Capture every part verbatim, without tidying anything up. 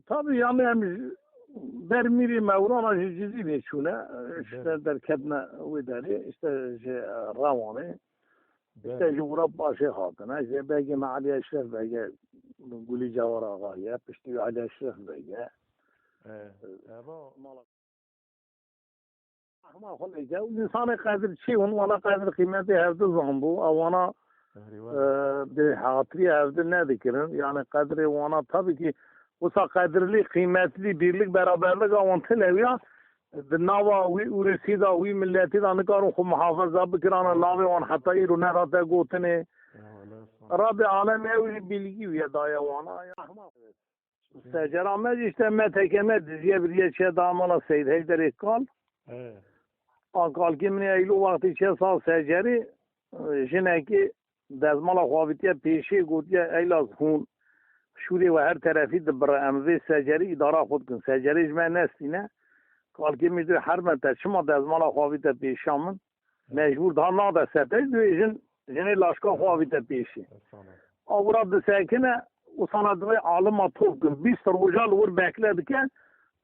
Tabii yani em ji ber mîrê Mewrana ji Cizîrê çûne, işte derketine wê derê, işte ji Rewanê, işte ji Urab Başê hatine, ji begê me Elî Eşref Bege, Gulî Cewar Axa ye, piştî wî Elî Eşref Bege. Mala Hema xwe lê ew însanê qedir çi hûn wana qedir qîmetê hevdi zanbû, ew wana, e, bi hatirî hevdi nedikirin. Yani qedrê wana tabii ki wisa qedirlî, qîmetlî, birlik, beraberlik a wan tune ya. Di nava wî ûrisî de, wî milletî de nikarin xwe muhafaza bikirin, ana navê wan heta îro nerate gotinê. Rabê alem ew jî bilgî wî daye wana. Ya hema. Secera me jî işte me tekeme diziye biriye çiye da mala Seyîd Heyderê Kal. A kalkê min ê Eylo wextî çiye sal secerî, e, jinekî dezmala xwe avitiye pêşê, gotiye, Eyla hûn şûrê we her terefî dibire, em vê secerî îdara xwe dikin. Secerê ji me nestîne. Kalkê min jî dibe, herme te çima dezmala xwe avite pêşa min? Mecbûr daha nade ser te, dibê jin, jinê laşka xwe avîte pêşî. A wira disekine, û sana dibê alima top kin. Bîst roja li wir bekle dike,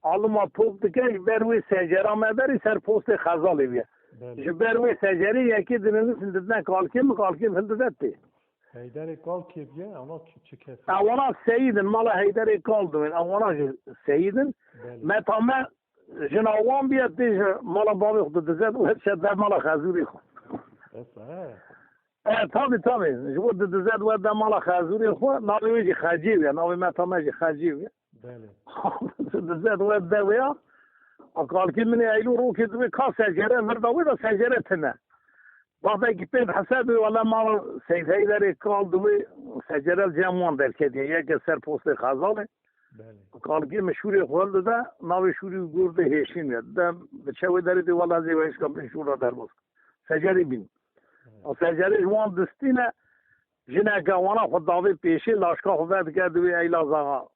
alima top dike, ji ber wê secera me berî ser postê Xezalê bûye. Ji ber wê secerê yekê dinivîsin didine kalkê min, kalkê min hildide tê. Heyderê Kal kê bûye? Ana çi, çi kes? Ewana Seyîd in, mala Heyderê Kal dibên. Ewana jî Seyîd in. Meta me jina wan bûye, tê ji mala bavê xwe didizet û her şev der mala xezûrê xwe. Esa, he. E, tabii, tabii. Ji bo didizet wer der mala xezûrê xwe, navê wê jî Xecê bûye. Navê meta me jî Xecê bûye. Belê. Didizet wer der wê ya. A kalkê min ê Eylo rokê dibê ka secere, vir da wê de secere tine. Baxtekî pê hesabê wele mala Seyîd Heyderê Kal dibê secere cem wan derketiye. Yeke ser postê Xezalê. Belê. Kalkê min şûrê xwe dide, navê şûrî û gor de hêşîn e. De bi çewê derê dê wela zê weyşka min şûra derbas. Secerê bîn. Evet. A secerê ji wan distîne, jineke wana xwe davê pêşê, laşka xwe vedike dibê Eyla zaxa.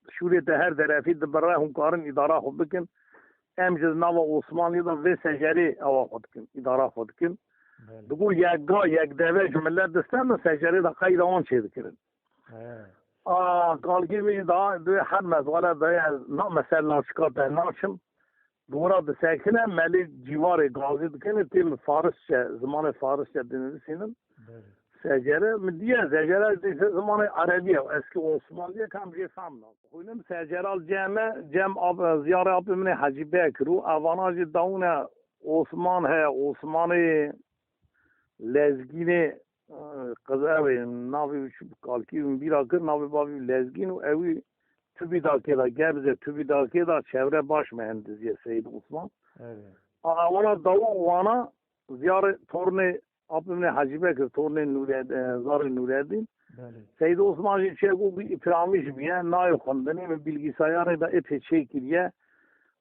Şûrê te her derefî dibire, hûn karin îdara xwe bikin. Em ji nava Osmanlî de vê secerê ewa xwe dikin, îdara xwe dikin. Belê. Digo yek ga, yek deve ji millet distendin, secerê de qeyda wan çêdikirin. He. A, kalkê min jî daha dê her mezwale dayê ez na mesel naçika te naçim. Dora disekine, melê cîwarê gazî dikine, tê min farisçe, zimanê farisçe dinivîsînin. Belê. Secere, min diye, secere dê zimanê erebî ye, eskî Osmanlî ye, kam jê fehm nas. Xwînim secera li cem e, cem ab, ziyarê apê min ê Hecî Bekir û evana jî dawine Osman heye, Osmanê Lezgînê, e, qiz ew ê, navê wî çi bi kalkî min bîra kir, navê bavê wî Lezgîn û ewî Tubîdakê de, Gebze Tubîdakê de çevre baş mehendiziye Seyîd Osman. Evet. A, wana dawu wana ziyarê tornê apê min ê Hecî Bekir, tornê Nûred-, e, zarê Nûreddîn. Belê. Seyîd Osman jî çêbû bi îkramî jî bûye, nayê xwendinê min bilgisayarê de epê çêkiriye.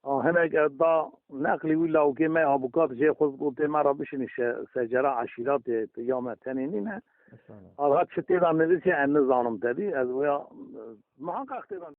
A, hinek ev da neqlî wî lawkê me abukat jê xwe gotê me re bişinî şe-, secera eşîratê tu ya me tenê nîne. Mesela. Arha çi tê de nivîsî ez nizanim tedî. Ez waya, e, muhaqqaq tê de